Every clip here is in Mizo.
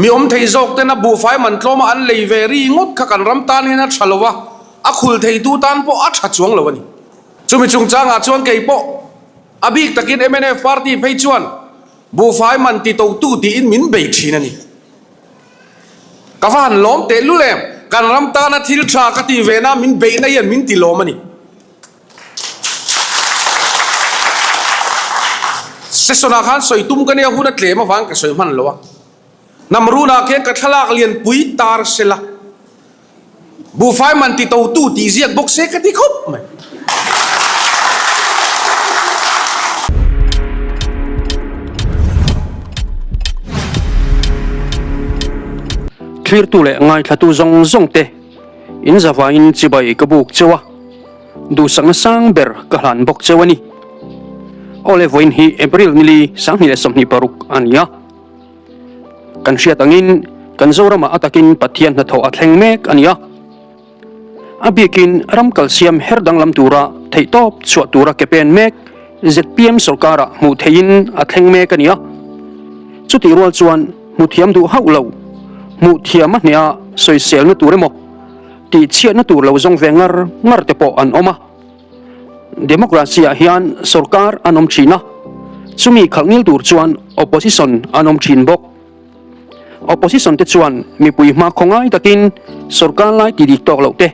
Mi awm thei zawk tena buhfai man tlawma an lei ve ri ngawt kha kan ram tan hian a tha lo a, a khul theitu tan pawh a tha chuang lo a ni. Chumi chungchangah chuan kei pawh a bik takin mnf party phei chuan buhfai man ti totu tiin min bei thin a ni. Ka va han lawm teh lul em, kan ram tana thil tha ka tih ve na min beihna hian min ti lawm a ni. Session ah khan sawi tum ka nia hun a tlem avang ka sawi hman lo a. Hnam runah khian ka thlalak lianpui tar sela. Buhfai man ti totu tih ziak bawk se ka ti khawp mai. Thlirtu leh ngaithlatu zawng zawng te in zavaiin chibai ka buk cheu a, duhsakna sang ber ka hlan bawk cheu a ni. Awle vawiin hi April nili 2026 a ni a. Kan hriat angin kan Zoramah a takin Pathian hnathawh a thleng mek a ni a. A bikin ram kalsiam her danglam tura theihtawp chhuah tura ke pen mek zpm sorkarah hmuh theihin a thleng mek a ni a. Chutih rual chuan hmu thiam duh hauh lo, hmuh thiam a hneha sawiselna tur emaw tihchhiatna tur lo zawng ve ngar ngar te pawh an awm a. Democracy ah hian sorkar an awm thin a, chumi khalh ngil tur chuan opposition an awm thin bawk. Opposition te chuan mipui hma khawngai takin sorkar lai ti dik tawk loh te,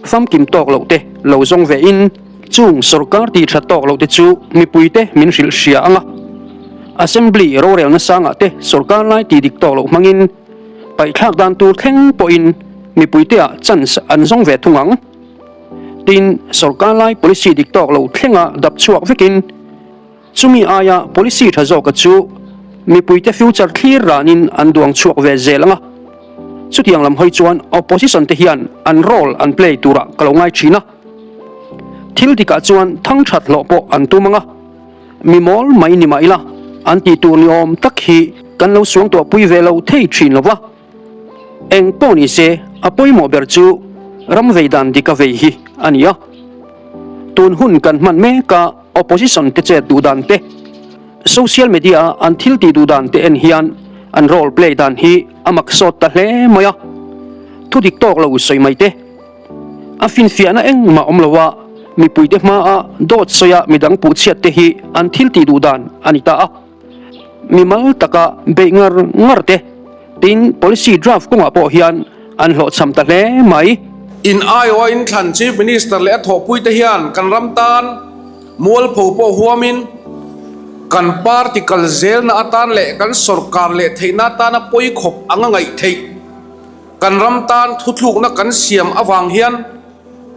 famkim tawk loh te lo zawng ve in, chung sorkar ti tha tawk loh te chu mipui te min hrilh hria ang a. Assembly rorelna sangah te sorkar lai ti dik tawk loh hmangin paihthlak dan tur thleng pawhin mipui te ah chance an zawng ve thung ang. Tin, sorkar lai policy dik tawk lo thlenga dap chhuak vekin chumi aia policy tha zawka chu mipuite future thlir ranin an duang chhuak ve zel ang a. Chutiang lam hawi chuan opposition te hian an role an play turah ka lo ngai thin a. Thil dikah chuan thang that hlawh pawh an tum ang a. Mi mawl mai ni mah ila an tih tur ni awm tak hi kan lo suangtuahpui ve lo thei thin lo va. Eng pawh ni se, a pawimawh ber chu ram vei dan dik a vei hi a ni a. Tun hun kan hman mek a opposition te chet duh dan te, social media a an thil tih duh dan te en hian an role play dan hi a mak sawt ta hle mai a. Thu dik tawk lo sawi mai te, a finfiahna engmah awm lo a, mipuite hmaa dawt sawia midang puhchhiat te hi an thil tih duh dan a ni ta a. Mimal taka beih ngar ngar te, tin policy draft kawngah pawh hian an hlawhchham ta hle mai. In aiawha inthlan Chief Minister leh a thawhpuite hian kan ram tan mualpho pawh huamin kan party kal zelna atan leh kan sorkar leh theihna atana pawi khawp anga ngaih theih kan ram tan thuthlukna kan siam avang hian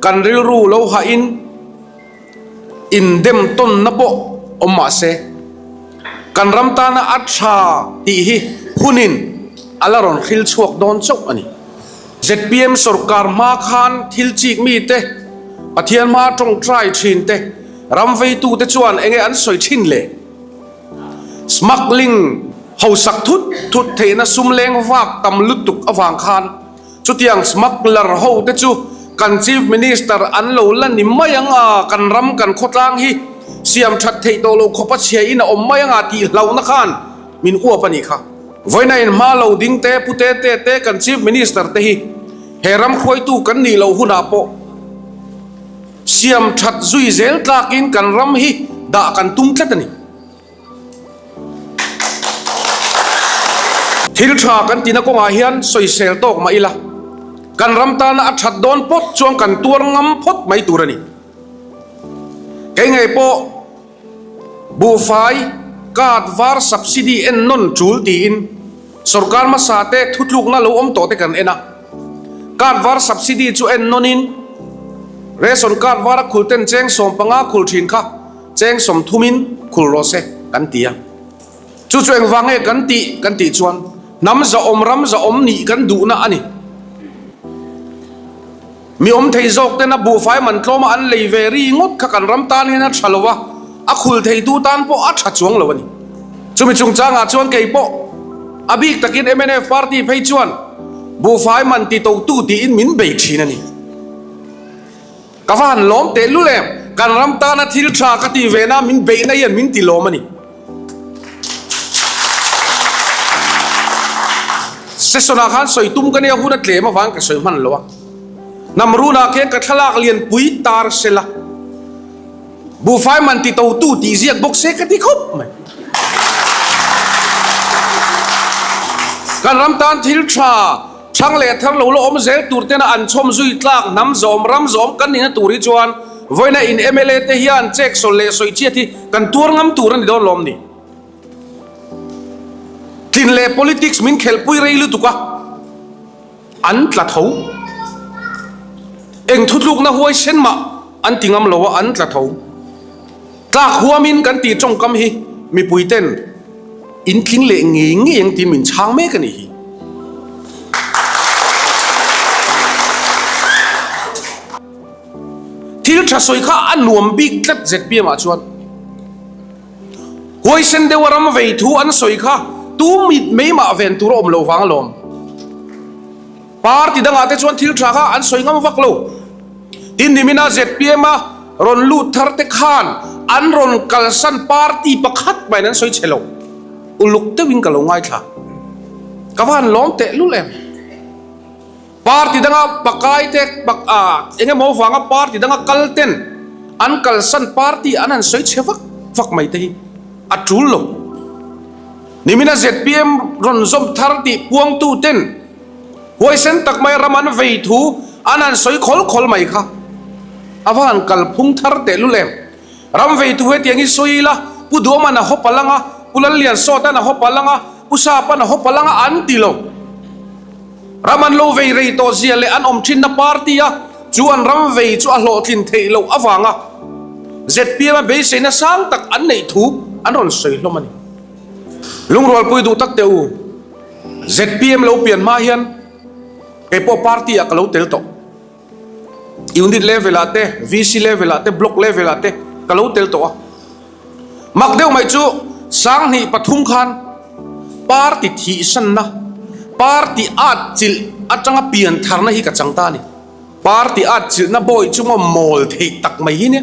kan rilru lo hahin Indem tawnna pawh awm mah se, kan ram tana a tha tih hi hunin a la rawn hril chhuak dawn chauh a ni. Zpm sorkar hma khan thil chik mite, Pathian hma tawngtai thin te, ram veitute chuan enge an sawi thin le? Smuggling hausak thut thut theihna sum leng vak tam lutuk avang khan Chutiang smuggler ho te chu kan Chief Minister an lo la ni mai ang a, kan ram kan khawtlang hi siam that theih tawh lo khawp a chhia in a awm mai ang a tih hlauhna khan min uap a nih kha. Vawiina in hma lo ding te, Pu Tete te kan Chief Minister te hi he ram hruaitu kan nih loh hunah pawh siam that zui zel tlakin kan ram hi dah kan tum tlat a ni. Thil tha kan tina kawngah hian sawisel tawk mah ila, kan ram tana a that dawn phawt chuan kan tuar ngam phawt mai tur a ni. Kei ngei pawh buhfai card var subsidy en nawn tul tiin sorkar hmasa te thutlukna lo awm tawh te kan en a. Card var subsidy chu en nawnin ration card vara khul ten cheng 15 khul thin kha Cheng sawmthumin khul rawh se kan ti a. Chu chu engvang nge kan tih kan tih chuan hnam zahawm ram zahawm nih kan duhna a ni. Mi awm thei zawk tena buhfai man tlawma an lei ve ri ngawt kha kan ram tan hian a tha lo a, a khul theitu tan pawh a tha chuang lo a ni. Chumi chungchangah chuan kei pawh a bik takin mnf party phei chuan buhfai man ti totu tiin min bei thin a ni. Ka va han lawm teh lul em, kan ram tana thil tha ka tih ve na min beihna hian min ti lawm a ni. Session-ah khan sawi tum ka nia hun a tlem avang ka sawi hman lo a. Hnam runah khian ka thlalak lianpui tar sela. Buhfai man ti totu tih ziak bawk se ka ti khawp mai. Kan ram tan thil tha, chhang leh thar lo la awm zel tur tena an chhawm zui tlak hnam zawm, ram zawm kan nihna tur hi chuan vawiina in mla te hian chek sawl leh sawi chiat hi kan tuar ngam tur a ni dawn lawm ni. Tlin leh politics min khelhpui rei lutuk a, an tla tho. Eng thutlukna huaisen mah an ti ngam lo a, an tla tho. Tlak huamin kan tih tawngkam hi mipui ten in tling leh ngei ngei ang tiin min chhang mek a nih hi. Thil tha sawi kha a nuam bik tlat ZPM ah chuan. Huaisen deuha ram vei thu an sawi kha tu mit mei mah ven tur a awm lo vang alawm. Party dangah te chuan thil tha kha an sawi ngam vak lo. Tin nimina zpm a rawn lut thar te khan an rawn kalsan party pakhat mahin an sawi chhe lo. Uluk deuhin ka lo ngaithla. Ka va han lawm tehlul em. Party danga pakai te pak a eng emaw vanga party danga kal ten an kalsan party an han sawi chhe vak vak mai te hi a tul lo. Nimina zpm rawn zawm thar tih puangtu ten huaisen tak mai ram an vei thu an han sawi khawl khawl mai kha a va han kalphung thar tehlul em. Ram veitu hetiang hi sawi ila Pu Duaman a haw palh anga, Pu Lalliansawtan a haw palh anga, Pu Sapan a haw palh anga an ti lo. Ram an lo vei rei tawh zia leh an awm thinna party a chu an ram vei chu a hlawhtlin theih loh avanga zpm a beiseina sang tak an neih thu an rawn sawi hlawm a ni. Lungrualpui duh tak teh u, zpm lo pian hma hian kei pawh party ah ka lo tel tawh. Unit level ah te, VC level ah te, block level ah te ka lo tel tawh a. Mak deuh mai chu 2003 khan party thihsanna, party at chilh atanga pian tharna hi ka chang ta a ni. Party at chilhna bawi chu maw mawl theih tak mai hi nia.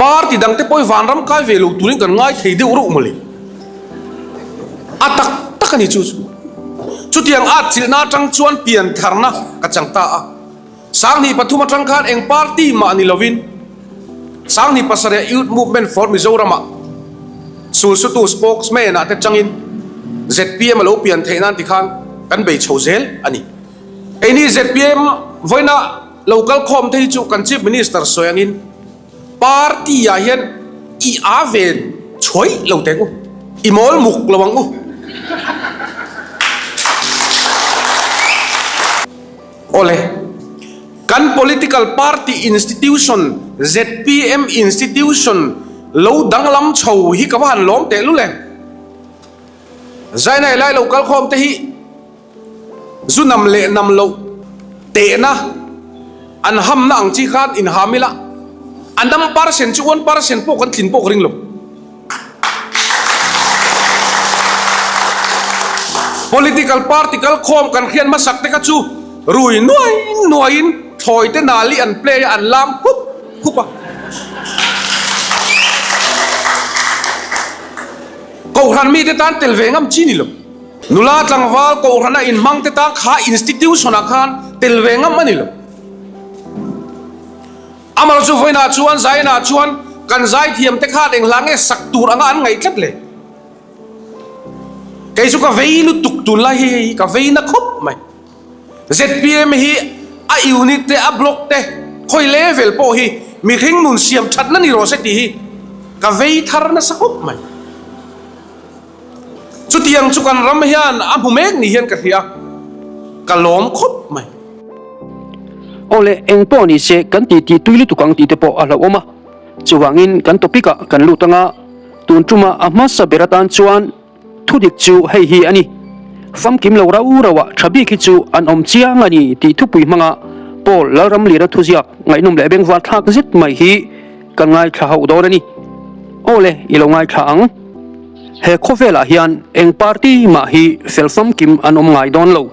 Party dangte pawh hi vanram kai ve lo turin kan ngai thei deuh reuh mawle. A tak tak a ni chu chu. Chutiang at chilhna atang chuan pian tharna ka chang ta a. 2003 atang khan eng party mah ni lovin 2007 Youth Movement for Mizoram-ah sulsutu spokesman-ah te changin zpm a lo pian theih nan tikhan kan bei chho zel a ni. Keini zpm vawiina lo kal khawm te hi chu kan Chief Minister sawi angin Party ah hian i a ve chhuai lo teh u, i mawl muk lo ang u. Awle, kan political party institution zpm institution lo danglam chho hi ka va han lawm teh lul em. Zainai lai lo kal khawm te hi. Zu nam leh nam loh tehna an hamna ang chi khan inham ila, a nam percent chu 1% pawh kan tlin pawh ka ring lo. Political party kal khawm kan hriat hmasak te kha chu rui nuai nuaiin thlawi te nali an play a, an lam hup hup a. Kohhran mite tan tel ve ngam chi ni lo. Nula tlangval kohhrana inhmang te tan kha institution ah khan tel ve ngam a ni lo. Amar chu vawiinah chuan zainah chuan kan zaithiam te khan eng hla nge sak tur anga an ngaih tlat le. Kei chu ka vei lutuk tunlai hi hei ka vei na khawp mai. Zpm hi a unit te a block te khawi level pawh hi mihring nun siam thatna ni rawh se tih hi ka vei thar nasa khawp mai. Chutiang chu kan ram hian a hmu mek ni hian ka hria, ka lawm khawp mai. Aw le, eng pawh ni se kan ti tih tui lutuk ang tih te pawh a hlauhawm a. Chuvangin kan topic ah kan lut anga, tun tuma a hmasa ber atan chuan thudik chu hei hi a ni. Famkim lo rau rau ah tha bik hi chu an awm chiang a ni tih thupui hmanga Paul Lalramlira thuziak ngaihnawm leh bengvar thlak zet mai hi kan ngaithla hauh dawn a ni. Aw le, i lo ngaithla ang. He khawvelah hian eng party mah hi fel famkim an awm ngai dawn lo.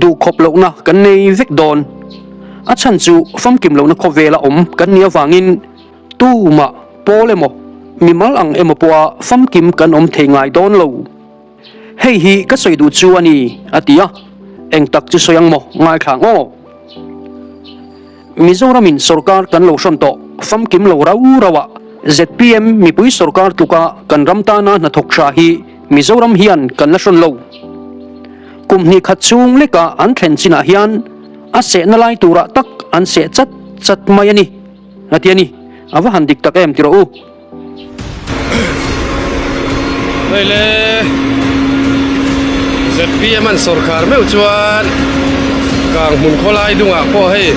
Duh khawp lohna kan nei vek dawn. A chhan chu famkim lohna khawvela awm kan nih avangin tumah pawl emaw mimal ang emaw pawha famkim kan awm thei ngai dawn lo. Hei hi ka sawi duh chu a ni, a ti a. Eng tak chu sawi ang maw? Ngaithla ang aw. Mizoramin sorkar kan lo hrawn tawh famkim lo rau rau ah zpm mipui sorkar tluka kan ram tana hnathawk tha hi Mizoram hian kan la hrawn lo. Kum hnih khat chhung leka an thlen chinah hian a sehna lai turah tak an seh chat chat mai a ni, a ti a ni. A va han dik tak em ti rawh u. Hei le zpm an sawrkhar meuh chuan kang hmun khawlai dungah pawh hei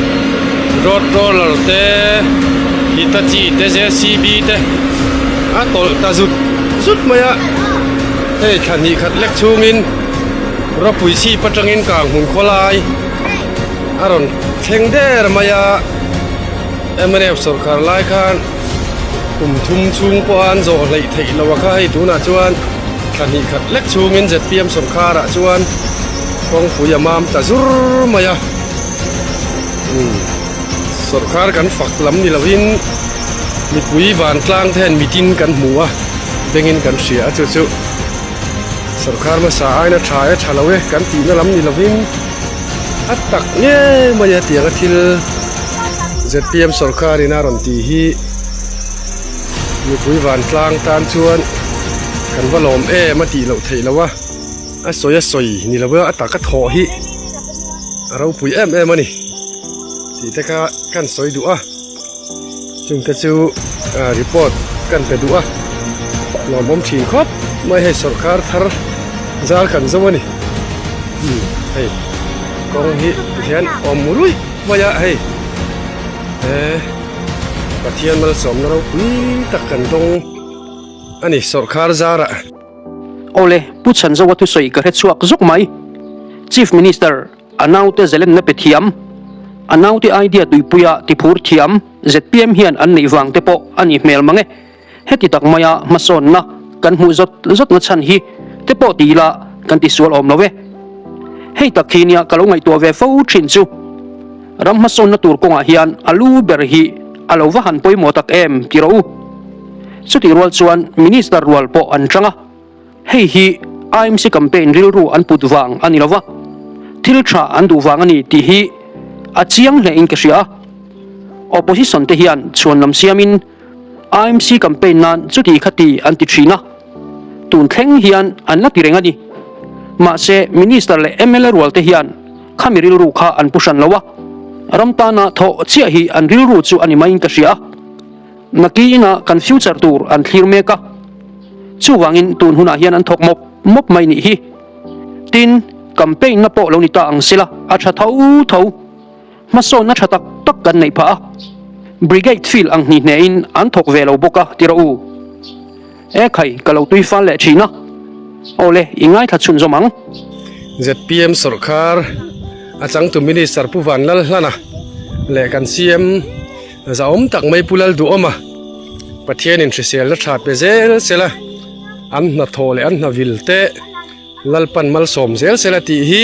road roller te hitachi te jcb te a tawlh ta zut zut mai a hei thla hnih khat lek chhungin rawpui chhip atangin kang hmun khawlai a rawn thleng der mai a mnf sawrkhar lai khan. Kum thum chhung pawha an zawh hleih theih loh a kha hei tunah chuan thla hnih khat lek chhungin zpm sawrkharah chuan kawngpui a mam ta zur mai a. Umm sawrkhar kan fak lam ni loin mipui vantlang te hian mitin kan hmu a, bengin kan hria a chu chu sawrkhar hmasa aina tha e tha lo e kan tihna lam ni loin a tak ngei mai a tianga thil. Zpm sawrkharin a rawn tih hi mipui vantlang tan chuan kan va lawm em a tih loh theih loh a, a sawi a sawi ni lo a a taka thawh hi a ropui em em a ni tih te kha kan sawi duh a, chungte chu report kan pe duh a, lawmawm thin khawp mai hei sawrkhar thar zar kan zo a ni, hei kawng hi tihian awm ruih. Hmaiah hei he Pathian malsawmna ropui tak kan dawng a ni sawrkhar zarah. Awle, Pu Chhanzoa thusawi ka hre chhuak zawk mai. Chief Minister, a naute zalenna pe thiam, a naute idea tuipuia tiphur thiam zpm hian an neih vang te pawh a nih hmel mang e. Heti tak maia hmasawnna kan hmuh zawt zawtna chhan hi te pawh ti ila kan ti sual awm lo e. Hei tak khi nia ka lo ngaihtuah ve fo thin chu. Ram hmasawnna tur kawngah hian a lu ber hi a lo va han pawimawh tak em ti rawh u. Chutih rual chuan Minister rual pawh an chang a. Hei hi IMC campaign rilru an put vang a ni lo va, thil tha an duh vang a ni tih hi a chiang hle in ka hria a. Opposition te hian chhuan lam siamin IMC campaign nan chuti khati an ti thin a, tun thleng hian an la ti reng a ni. Mahse, Minister leh mla rual te hian khami rilru kha an pu hran lo a, ram tana thawh chiah hi an rilru chu a ni maiin ka hria a. Nakiina kan future tur an thlir mek a, chuvangin tun hunah hian an thawk mawp mawp mai nih hi. Tin, campaign na pawh lo ni ta ang sela a tha tho tho. Hmasawnna tha tak tak kan neih phah a, Brigade field ang hnih hnehin an thawk ve lo bawk a ti rawh u. E khai, ka lo tui fal leh thin a. Awle, i ngaithla chhunzawm ang. Zpm sawrkar a changtu Minister Pu Vanlalhlana leh kan CM zahawm tak mai Pu Lalduhawma Pathianin hriselna tha pe zel sela an hnathawh leh an hnavil te Lalpan malsawm zel sela tih hi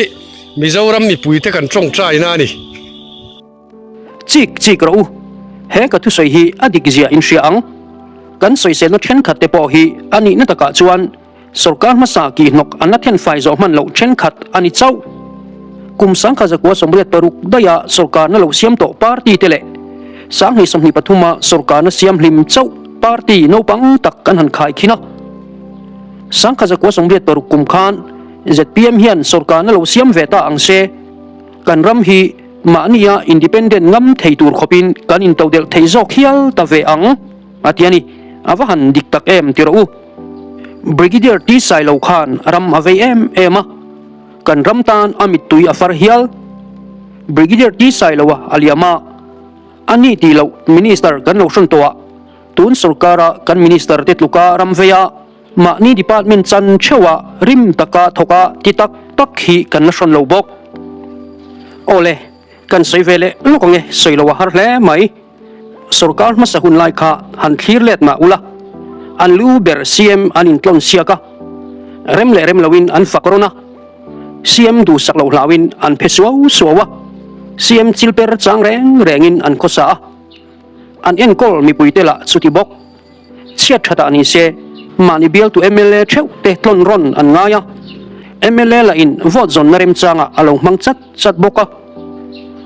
Mizoram mipuite kan tawngtaina a ni. Chik chik rawh u, he ka thusawi hi a dik zia in hria ang. Kan sawiselna thenkhat te pawh hi a nihna takah chuan sawrkar hmasa kihhnawk an la thenfai zawh hman loh thenkhat a ni chauh. Kum 1986 daiha sawrkarna lo siam tawh party te leh 2023 a sawrkarna siam hlim chauh party naupang tak kan han khaikhin a. 1986 kum khan Zpm hian sawrkarna lo siam ve ta ang se, kan ram hi mahnia independent ngam thei tur khawpin kan intodelh thei zawk hial ta ve ang, a ti a ni. A va han dik tak em ti rawh u. Brigadier T Sailo khan ram a vei em em a, kan ram tan a mittui a far hial. Brigadier T Sailoa a liam a, a ni tih loh Minister kan lo hrawn tawh a, tun sawrkara kan Minister te tluka ram vei a, Mahni department chan theuha rim taka thawka ti tak tak hi kan la hrawn lo bawk. Awle, kan sawi ve leh lawk ang e, sawi lo a har hle mai. Sorkar hmasa hun lai kha han thlir let mah ula, an lu ber CM an intlawn siak a, rem leh rem loin an fak rawn a, CM duhsak loh hlauin an phe suau suau a, CM chilper chang reng rengin an khawsa a, an enkawl mipuite lah chuti bawk. Chhiat thatah ni se, mahni bialtu mla theuh te tlawn rawn an ngai a. Mla lahin vote zawnna remchangah a lo hmang chat chat bawk a.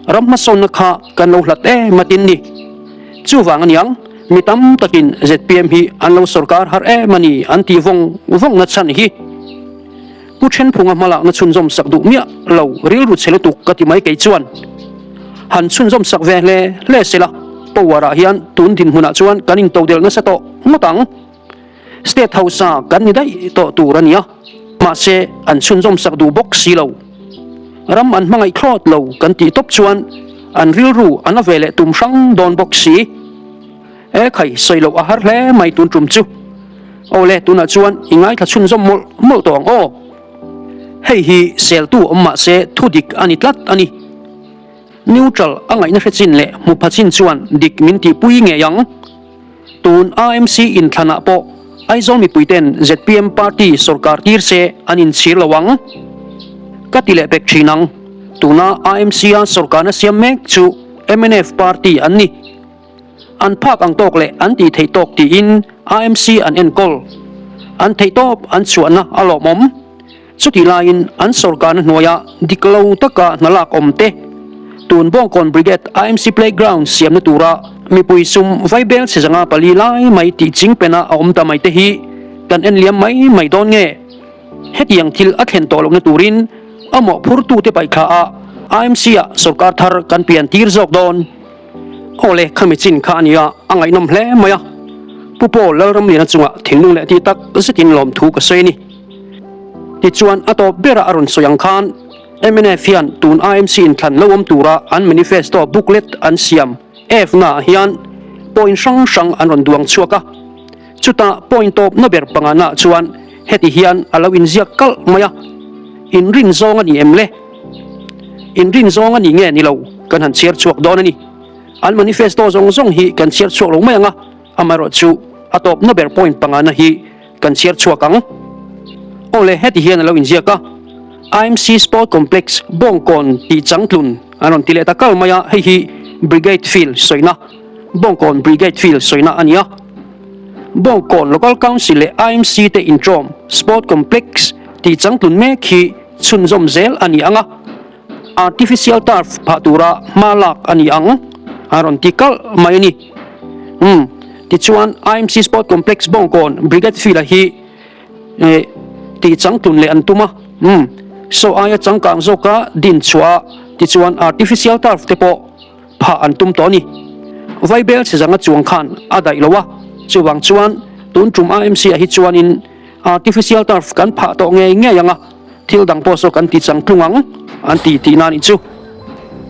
Ram hmasawnna kha kan lo hlat em a tin ni. Chuvang aniang, mi tam takin zpm hi an lo sorkar har em a ni an tih vawng vawngna chhan hi. Pu Thenphunga hmalakna chhunzawm sak duh miah lo rilru chhe lutuk ka ti mai kei chuan. Han chhunzawm sak ve hle hle sela, power ah hian tun dinhmunah chuan kan intodelh nasa tawh ngawt ang. State hausa kan ni daih tawh tur a nia, mahse an chhunzawm sak duh bawk si lo. Ram an hmangaih thlawt lo kan tih tawp chuan an rilru a na ve leh tum hrang dawn bawk si. E khai, sawi loh a har hle mai tun tum chu. Awle, tunah chuan i ngaithla chhunzawm mawlh mawlh tawh ang aw. Hei hi seltu awm mahse thu dik a ni tlat a ni. Neutral a ngaihna hre chin leh hmu pha chin chuan dik min tihpui ngei ang. Tun AMC inthlanah pawh Aizawl mipuiten zpm party sorkar tir se an inchhir lo ang. Ka ti leh pek thin ang. Tuna AMC-a sorkarna siam mek chu mnf party an ni. An phak ang tawk leh an tih theih tawk tiin AMC an enkawl. An theih tawp an chhuahna a lawmawm. Chutih laiin an sorkarna hnuaia dik lo taka hna lak awm te, tun Bawngkawn Brigade IMC Playground siamna tura mipui sum vaibel chhe zanga pali lai mai tih chingpena a awm ta mai te hi kan en liam mai mai dawn nge? Hetiang thil a thlen tawh lohna turin a mawhphurtute paihthla ah IMC-ah sorkar thar kan pian tir zawk dawn. Awle, khami chin kha a nia, a ngaihnawm hle mai a. Pu Paul Lalramliana chungah thinlung leh tih tak zetin lawmthu ka sawi a ni. Tichuan, a tawp berah a rawn sawi ang khan mnf hian tun IMC inthlan lo awm tura an manifesto booklet an siam F-na ah hian point hrang hrang an rawn duang chhuak a. Chutah point tawpna ber pangana chuan heti hian a lo inziak kalh mai a, Inrin zawng a ni em le? Inrin zawng a ni nge ni lo kan han chhiar chhuak dawn a ni. An manifesto zawng zawng hi kan chhiar chhuak lo mai ang a, amaherawhchu a tawpna ber point pangana hi kan chhiar chhuak ang. Awle, heti hian a lo inziak a, IMC Sport Complex Bawngkawn tih changtlun an rawn ti leh ta kal mai a, hei hi Brigade Field sawina, Bawngkawn Brigade Field sawina a ni a. Bawngkawn Local Council leh IMC te intawm Sport Complex tih changtlun mek hi chhunzawm zel a ni ang a, Artificial turf phah tura hma lak a ni ang, a rawn ti kalh mai a ni. Umm, tichuan IMC Sport Complex Bawngkawn Brigade Field-a hi eh tih changtlun leh an tum a. Umm, saw aia changkang zawka din chhuah a, tichuan artificial turf te pawh phah an tum tawh a ni. Vaibel chhe zanga chuang khan a daih lo a, chuvang chuan tun tum IMC-ah hi chuanin artificial turf kan phah tawh ngei ngei ang a. Thil dang pawh saw kan ti chang tlung ang, an ti tihna a nih chu.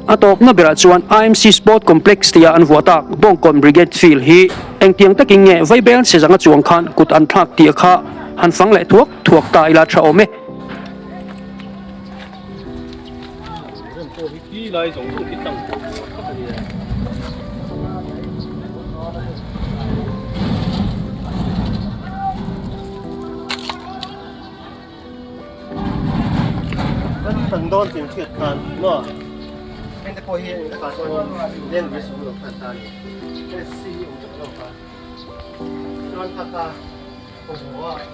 A tawpna berah chuan IMC Sport Complex tia an vuah tak Bawngkawn Brigade Field hi engtiang takin nge Vaibel chhe zanga chuang khan kut an thlak tih kha han fang leh thuak thuak ta ila tha awm e. Kan tan dawn tih hriat khan maw hengte pawh hi eng takah chuan leng ve suh lo khan ta a ni SC hi awm tawh lo kha chuan kha kha pawimawh a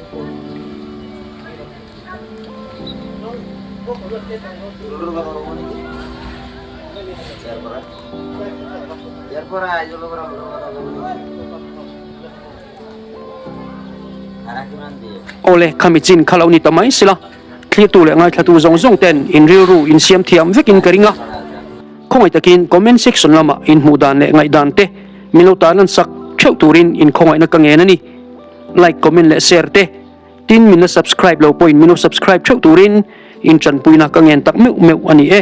Awle, khami chin kha lo ni ta mai sila, thlirtu leh ngaithlatu zawng zawng ten in rilru in siam thiam vekin ka ring a. Khawngaih takin comment section lamah in hmuh dan leh ngaihdan te min lo tarlan sak theuh turin in khawngaihna ka ngen a ni. Like, comment leh share te, tin min la subscribe lo pawhin min lo subscribe theuh turin in tanpuina ka ngen tak meuh meuh a ni e.